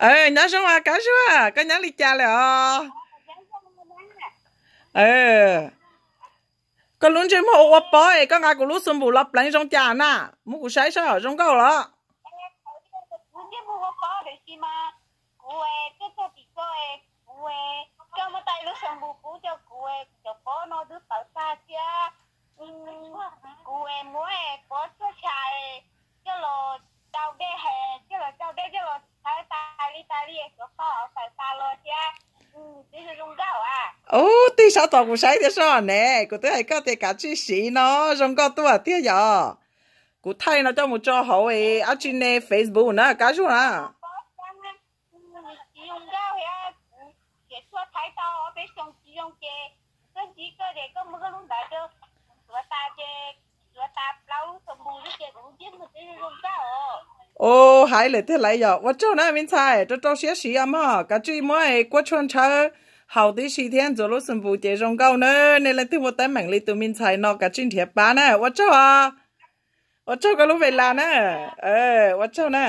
Nyob zoo Kab Zuag, koj nyob li cas lawm os? Koj lub ntsej muag ua ua pob es koj nqa kuv lub xu npum los pleev zoo cas na? Muab kuv saib saib zoo nkauj los? Kuv muab pob tshuaj tshais coj los rau dej, coj los rau dej coj los txhawb tas li tas li, xuav pog tawm tas los thiab. Ub, tig sab tod kuv saib thiab soj ne, kuv twb hais koj tias kav tsij siv no, zoo nkauj tuaj tiag yom. Kuv thaij no coj mus tso hauv dab tsi ne, Facebook na Kab Zuag na. Ua hais lawm tiag lawm yom, ua tsaug na me ntxhais, rau rau siab siv mog, kav tsij muab kuab tshuaj ntshawb haus tib si thiab ntxuav lub xu npum ces zoo nkauj na. Nej leej twg muaj teeb meem li tus me ntxhais no kav tsij nrhiav pab na, ua tsaug. Ua tsaug koj lub ve las na. Ua tsaug na.